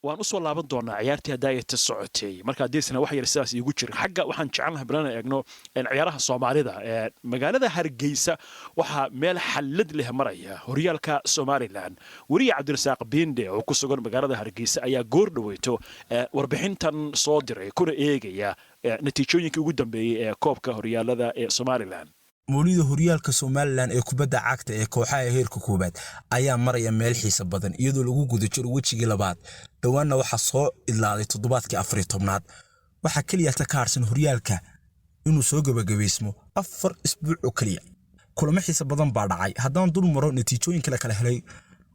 Waan usoo laaban doonaa ciyaartii haddaayata socotay. Marka haddiisna wax yar sidaas iigu jirin xagga, waxaan jecelnahay balana eegno ciyaaraha Soomaalida. Magaalada Hargeysa waxaa meel xallad leh maraya horyaalka Somaliland. Weriye Cabdirasaaq Biinde oo ku sugan magaalada Hargeysa ayaa goor dhaweyto warbixintan soo diray, kuna eegaya natiijooyinkii ugu dambeeyey ee koobka horyaalada ee Somaliland. Mawlida, horyaalka Somaliland ee kubadda cagta ee kooxaha heerka koowaad ayaa maraya meel xiisa badan, iyadoo lagu guda jiro wejigii labaad. Dhowaanna waxaa soo idlaaday toddobaadkii 14aad. Waxaa keliya ta ka harsan horyaalka inuu soo gebagabaysmo 4 isbuuc oo keliya. Kulamo xiisa badan baa dhacay. Haddaan dul maro natiijooyinka la kala helay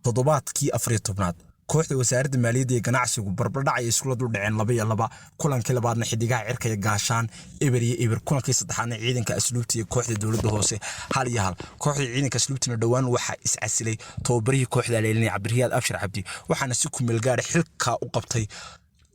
toddobaadkii 14aad, kooxda Wasaaradda Maaliyadda iyo Ganacsigu barbardhac ay iskula dul dhaceen, 2-2. Kulankii labaadna Xidigaha Cirka iyo Gaashaan 0-0. Kulankii saddexaadna Ciidanka Asluubta iyo kooxda Dowladda Hoose 1-1. Kooxda Ciidanka Asluubtana dhowaan waxaa iscasilay tababarihii kooxda leelinaya, Cabdiriyaad Abshir Cabdi, waxaana si kumeel gaara xilkaa u qabtay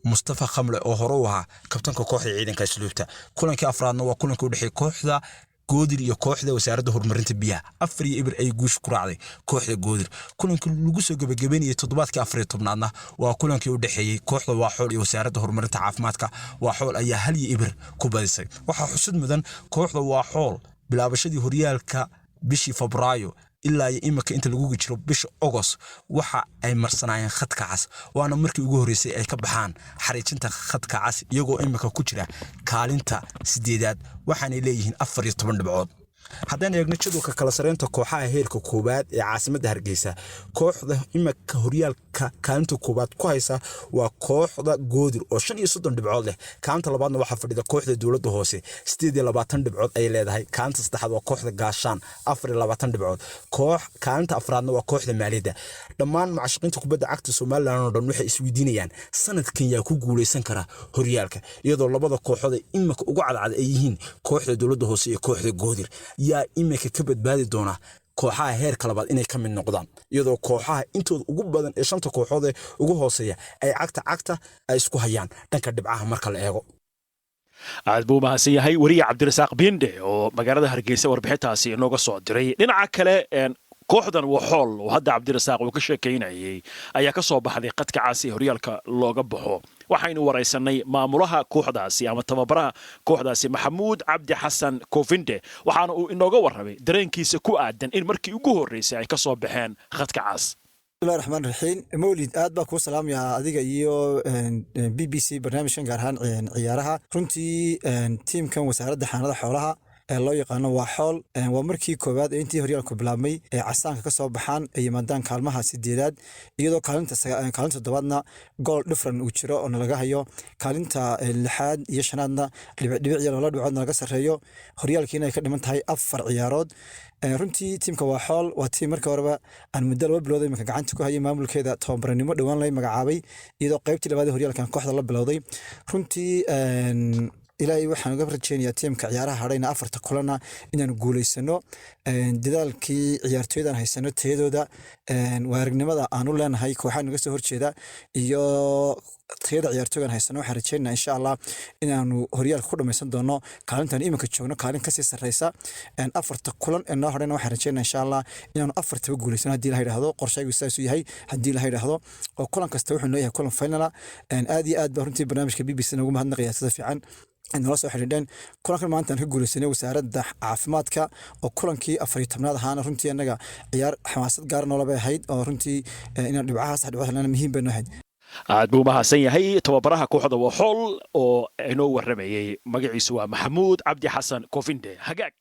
Mustafa Khamle oo hore u ahaa kabtanka kooxda Ciidanka Asluubta. Kulankii afraadna waa kulankii u dhexeeyay kooxda Goodir iyo kooxda Wasaaradda Horumarinta Biyaha. 4-0 ay guusha ku raacday kooxda Goodir. Kulankii lagu soo gebagabeynayay toddobaadkii 14aadna waa kulankii u dhexeeyey kooxda Waaxool iyo Wasaaradda Horumarinta Caafimaadka. Waaxool ayaa 1-0 ku badisay. Waxaa xusud mudan, kooxda Waaxool bilaabashadii horyaalka bishii Febraayo ilaa iyo imika inta lagu jiro bisha Ogos waxa ay marsanaayeen khadka cas, waana markii ugu horreysay ay ka baxaan xariijinta khadka cas, iyagoo imika ku jira kaalinta sideedaad, waxaanay leeyihiin 14 dhibcood. Haddaan eegno jadwalka kala sareynta kooxaha heerka koowaad ee caasimadda Hargeysa, kooxda imika horyaalka kaalinta koowaad ku haysa waa kooxda Goodir oo 35 dhibcood leh. Kaalinta labaadna waxaa fadhida kooxda Dowladda Hoose, 28 dhibcood ayay leedahay. Kaalinta saddexaad waa kooxda Gaashaan, 24 dhibcood. Koox kaalinta afraadna waa kooxda Maaliyadda. Dhammaan mucashaqiinta kubadda cagta Somaliland oo dhan waxay isweydiinayaan sanadkan yaa ku guuleysan kara horyaalka, iyadoo labada kooxood ee imika ugu cadcad ay yihiin kooxda Dowladda Hoose iyo kooxda Goodir. Yaa imika ka badbaadi doona kooxaha heerka labaad inay ka mid noqdaan, iyadoo kooxaha intooda ugu badan ee shanta kooxood ee ugu hooseeya ay cagta cagta ay isku hayaan dhanka dhibcaha marka la eego? Aad buu umahadsan yahay weriye Cabdirasaaq Biinde oo magaalada Hargeysa warbixintaasi inooga soo diray. Dhinaca kale, kooxdan Waxool oo hadda Cabdirasaaq uu ka sheekaynayay ayaa ka soo baxday qadka cas ee horyaalka looga baxo. Waxaynu waraysanay maamulaha kooxdaasi ama tababaraha kooxdaasi, Maxamuud Cabdi Xasan Kofinde, waxaana uu inooga warramay dareenkiisa ku aadan in markii ugu horreysay ay ka soo baxeen khadka cas. Bismillahi raxmaan raxiim. Mawlid, aad baa kuu salaamayaa adiga iyo BBC barnaamijkan, gaar ahaan ciyaaraha. Runtii tiimkan Wasaaradda Xanaanada Xoolaha ee loo yaqaano waa Xool waa markii koowaad ee intii horyaalku bilaabmay ee casaanka ka soo baxaan ay yimaadaan kaalmaha sideedaad, iyadoo kaalinta toddobaadna goal different uu jiro oo nalaga hayo, kaalinta lixaad iyo shanaadna dhibic dhibic iyo laba dhibcood nalaga sarreeyo, horyaalkiina ay ka dhiman tahay afar ciyaarood. Runtii tiimka waa Xool waa tiim markii horeba aan muddo 2 bilood imika gacanta ku hayay maamulkeeda, tababaranimo dhowaan lay magacaabay, iyadoo qaybtii labaad ee horyaalkan kooxda la bilowday. Runtii Ilaahay waxaan uga rajeynayaa tiimka ciyaaraha hadhayna, afarta kulana, inaanu guuleysano. Dadaalkii ciyaartooydan haysano, tayadooda, waa aragnimada aan u leenahay kooxaha naga soo horjeeda iyo tayada ciyaartooygan haysano, waxaan rajeynaa insha Allah inaanu horyaalka ku dhameysan doono kaalintan iminka joogno kaalin kasii sarreysa. Afarta kulan ee noo hadhayna waxaan rajeynaa insha Allah inaanu afartaba guuleysano, haddii la yidhaahdo. Qorshaygu sidaas uu yahay, haddii la yidhaahdo, oo kulan kasta wuxuu noo yahay kulan final ah. Aad iyo aad baa runtii barnaamijka BBC noogu mahadnaqaya sida fiican nala soo xidhiidheen. Kulankan maanta aan ka guuleysanay Wasaaradda Caafimaadka oo kulankii 14aad ahaana, runtii annaga ciyaar xamaasad gaar noola bay ahayd, oo runtii inaan dhibcahaas dhibcood helnana muhiim bay noo ahayd. Aad buu umahadsan yahay tababaraha kooxda Waxool oo inoo warramayey. Magaciisu waa Maxamuud Cabdi Xasan Kofinde. Hagaag.